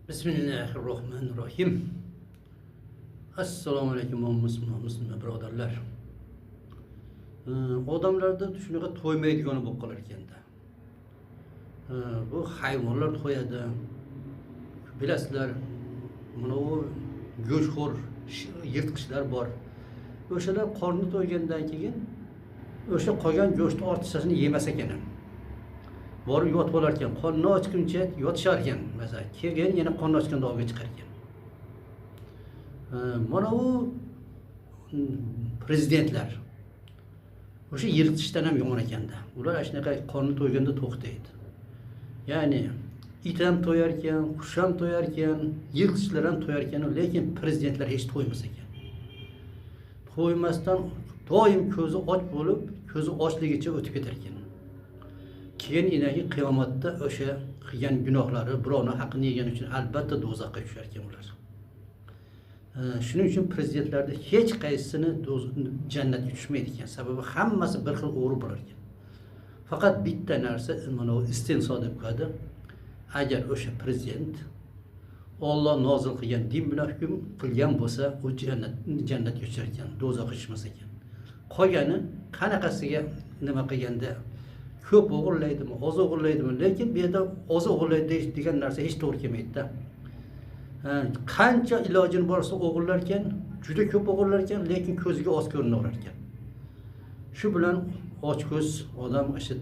Bismillahirrohmanirrohim. Assalomu alaykum musulmon musulmon birodarlar. Odamlarda shunaqa to'ymaydigani bo'lib qolar ekanda. Bu hayvonlar to'yadi. Bilasizlar, mana u go'shtxo'r yirtqichlar bor. O'shalar qorni to'ygandan keyin o'sha qolgan go'shtni ortiqchasini yemas ekan. Borib yotib olar ekan, qorni ochguncha yotishar ekan, masalan, keyin yana qorni ochganda ovga chiqar ekan. Mana u prezidentlar o'sha yirtqichdan ham yomon ekanda. Ular ana shunaqa qorni to'yganda to'xtaydi. Ya'ni it ham to'yar ekan, qush ham to'yar ekan, yirtqichlar ham to'yar ekan, lekin prezidentlar hech to'ymas ekan. To'ymasdan doim ko'zi och bo'lib, ko'zi ochligicha o'tib ketar ekan. Keyin inagi qiyomatda o'sha qilgan gunohlari, birovni haqqini yegan uchun albatta do'zaxga tushar ekan ular. Shuning uchun prezidentlarni hech qaysisini jannatga tushmaydi ekan. Sababi hammasi bir xil o'g'ri bo'lar ekan. Faqat bitta narsa mana bu istinso deb qo'yadi. Agar o'sha prezident Alloh nozil qilgan din bilan hukm qilgan bo'lsa, u jannatga tushar ekan, do'zaxga tushmas ekan. Qolgani qanaqasiga nima qilganda ko'p o'g'irlaydimi, oz o'g'irlaydimi, lekin bu yerda oz o'g'irlaydi degan narsa hech to'g'ri kelmaydi-da. Qancha ilojini borsa o'g'irlar ekan, juda ko'p o'g'irlar ekan, lekin ko'ziga oz ko'rinaverar ekan. Shu bilan och ko'z odam o'sha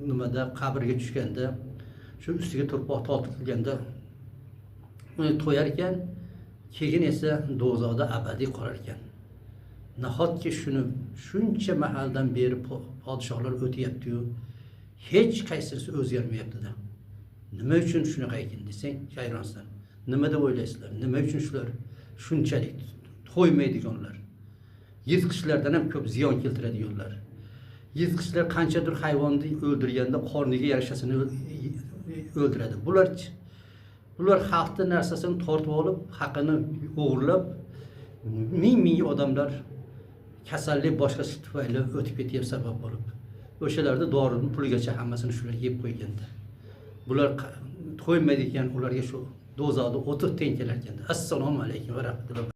nimada qabrga tushganda, shu ustiga turpoq tortilganda to'yar ekan, keyin esa do'zaxda abadiy qolar ekan. Nahotki shuni shuncha mahaldan beri podshohlar o'tyapti-yu, hech qaysisi o'zgarmayapti-da. Nima uchun shunaqa ekan desang, hayronsan. Nima deb o'ylaysizlar? Nima uchun shular shunchalik to'ymaydiganlar? Yirtqichlardan ham ko'p ziyon keltiradiganlar. Yirtqichlar qanchadir hayvonni o'ldirganda qorniga yarashasini o'ldiradi. Bular xalqning narsasini tortib olib, haqini o'g'irlab, ming-ming odamlar kasallik boshqasi tufayli o'tib ketyapti sabab bo'lib. O'shalarda dorini puligacha hammasini shular yeb qo'yganda. Bular to'ymaydi ekan, ularga shu do'zaxda o'ti teng kelar ekanda. Assalomu alaykum va rahmatulloh.